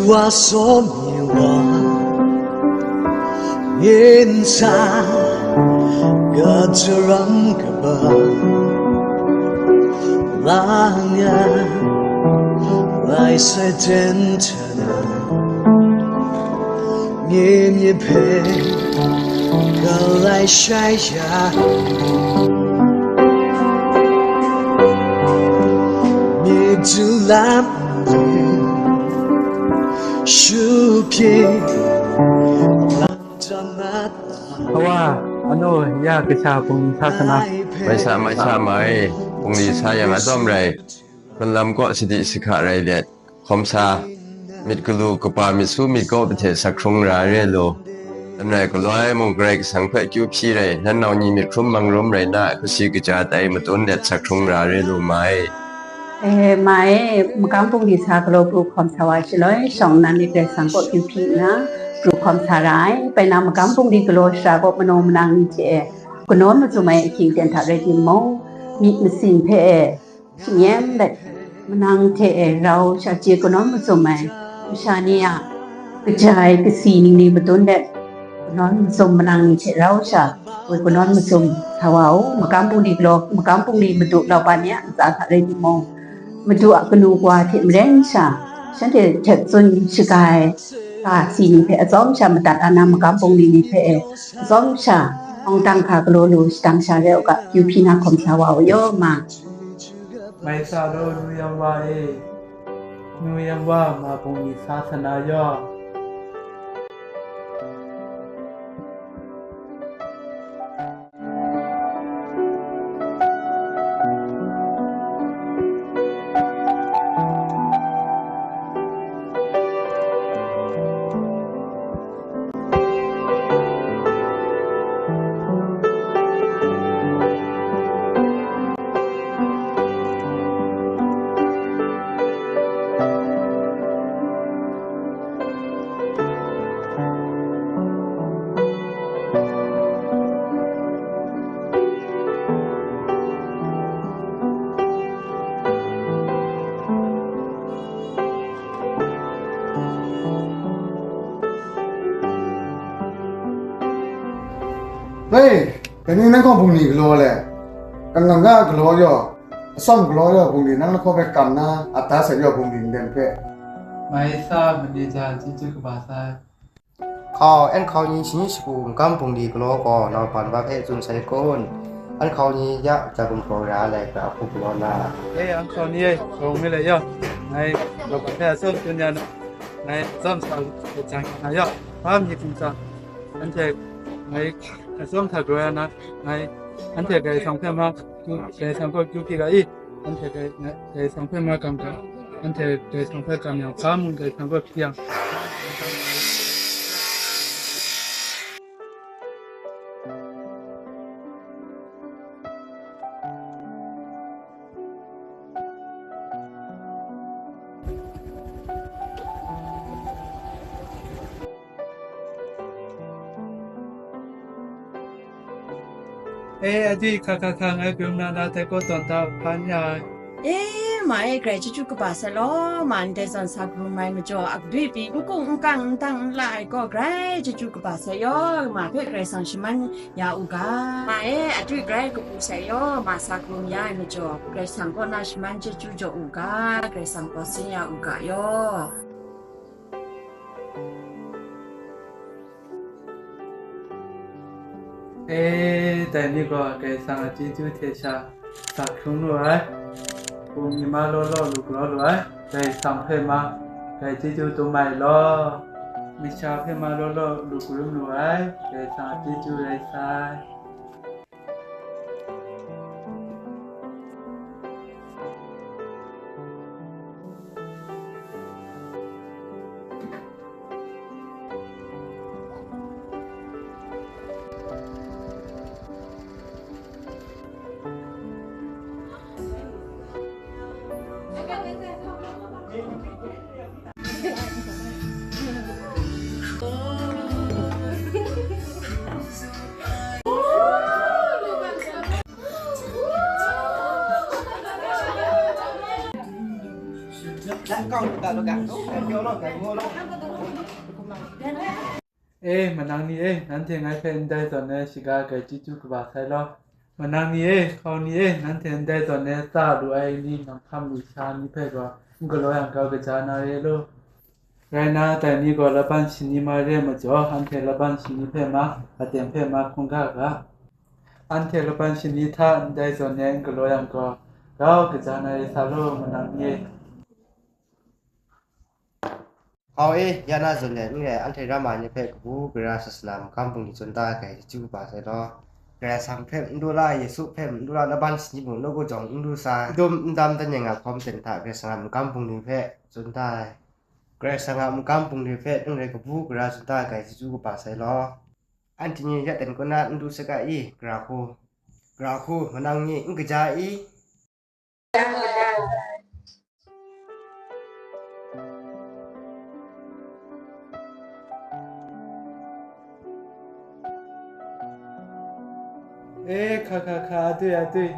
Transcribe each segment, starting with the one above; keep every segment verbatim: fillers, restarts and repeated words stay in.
Wa saw mi wa, yin sa, ka tsaram kaba, la nga, lai sai ten ta na, mye mye hpe, ka lai shai ya, mye du lam, Shu pyi, lam tamat. Hawa, anu, ya kasha bungli sa sana. Mai sa, mai sa, mai. Bungli sa yang atsawm rai. Hkrunlam kaw sadi sahka rai let, hkawm sa, myit galu kapa myit su myit gaw hte sak hkrung ra re lu. Dam rai, galoi mung Karai Kasang hpe kyu hpyi rai, nan nau ni myit hkrum mang rum rai na, kasi kaja tai matun let sak hkrung ra re lu mai. E, ma e, magam bungli sa galaw pru hkawm sa wa shaloi, shawng nnan ni Karai Kasang kaw kyu hpyi nna, pru hkawm sa ra ai. Bai na magam bungli galaw shara kaw manaw manang ni hte e, kanawn mazum ai ahkying ten hta rai timung, myit masin hpe e, shingyan let, manang hte e rau sha chye kanawn mazum ai masha ni a kaja ai kasi ningli madun let, kanawn mazum manang ni hte rau sha, woi kanawn mazum sa wa u. Magam bungli galaw, magam bungli madu lauban ni a ntsa hta rai timung, madu a kanu kawa hte maren sha, shanhte hte tsun shaga ai ga si ni hpe atsawm sha madat a na, magam bungli ni hpe e atsawm sha, awng dang hka galaw lu shadang sha rai u ga, kyu hpyi na hkawm sa wa u yaw ma. Mai sa law, nu yang wa e, nu yang wa, ma bungli sa sana yaw. Hei, dai ni nang kaw bungli galaw le, kanglang ga galaw yaw, atsawm galaw yaw bungli nang lahkaw hpe kam na, ata sat yaw bungli nden hpe. Mai sa, manager, chyeju kaba sai. Hkau, n hkau ni shani shagu magam bungli galaw gaw, naupan wa hpe tsun sai kun? N hkau ni ya, ja gumhpraw ra ai, gra hku galaw na. E, n hkau ni e, gawng mi lai yaw, ngai, naupan hpe atsawm tsun ya na, ngai atsawm sa, jang ya na yaw, hpa myit hkum sa, anhte ngai atsawm hta galaw ya na, ngai anhte Karai Kasang hpe ma, Karai Kasang gaw kyu hpyi ga i. Anhte dai, dai sang hpe ma kam ga, anhte dai sang hpe kam yang, hpa mung dai sang hpe hpyi yang. E, adwi hka hka hka ngai byin na na tai kaw tawn ta hpan ya ai. E, ma e, grai chyeju kaba sai law, ma ndai zawn sa karum ai majaw, akdwi pyi n kung n kang n dang n la ai gaw, grai chyeju kaba sai yaw, ma hpe Karai Kasang shaman ya u ga. Ma e, adwi grai kabu sai yaw, ma sa karum ya ai majaw, Karai Kasang kaw na shaman chyeju jaw u ga, Karai Kasang gaw sin ya u ga yaw. E, dai ni gaw Karai Kasang a chyeju hte sha sa hkrung lu ai, hpung ni ma law law lu galaw lu ai, Karai Kasang hpe ma, dai chyeju dum ai law, masha hpe ma law law lu karum lu ai, Karai Kasang a chyeju rai sai. E, manang ni e, nanhte ngai hpe ndai zawn e shaga ai chyeju kaba sai law. Manang ni e, hkau ni e, nanhte ndai zawn e tsa lu ai ni, nang hkam lu sha ni hpe gaw n galaw yang grau kaja na re law. Rai nna, dai ni gaw laban shani ma re ai majaw, anhte laban shani hpe ma, aten hpe ma hkungga ga. Anhte laban shani hta ndai zawn e n galaw yang gaw, grau kaja na re sa law, manang ni e. Hkau e, ya na zawn e n rai, anhte ram ai ni hpe kabu gara sasana magam bungli tsun da ai hte chyeju kaba sai law. Karai Kasang hpe n du la, Yesu hpe n du la, laban shani mung nawku jawng n du sa, n dum n dam dan yang a hkawm ten hta Karai Kasang a magam bungli hpe tsun da ai. Karai Kasang a magam bungli hpe n rai, kabu gara tsun da ai hte chyeju kaba sai law. Anhte ni ya ten kaw na n du saga i, gara hku, gara hku, manang ni n kaja i? E, hka, hka, hka, atui, atui.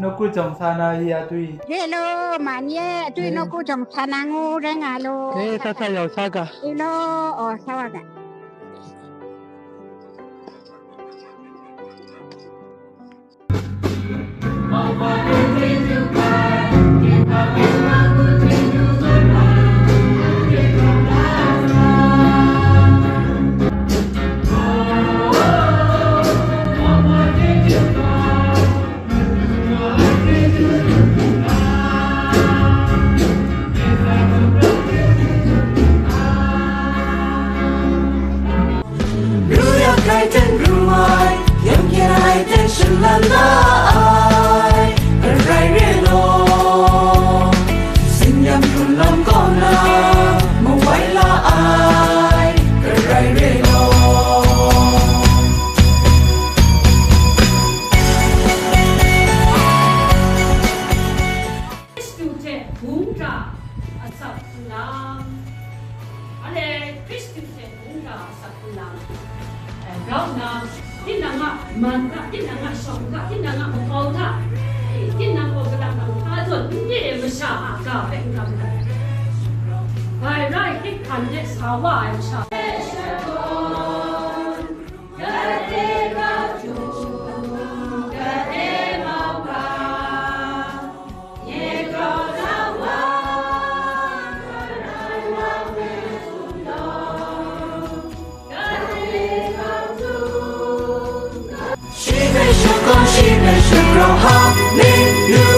Nawku jawng sa na i, atui. Re law, ma ni e, atui, e, nawku jawng sa na ngu rai nga law. E, sa, sa, yau sa ga. E law, aw, sa wa ga. Ru yak ai ten ru ai, yam kyen ai ten shanlan la ai, karai re law. Tsin-yam hkrun lam kaw na, mawai la ai, karai re law. Hkristu hte bung hkra asak hku lam. Ale, Hkristu hte bung hkra asak hku lam. Eh, grau nna, tinang a man hta, tinang a shawng hta, tinang a makau hta, eh, tinang gaw kalang kalang hpa zawn n re ai masha a ga hpe n kam ai. Bai rai hkrit hkan de sa wa ai masha. Shi hpe shakawn, shi hpe shagrau, Haleluya.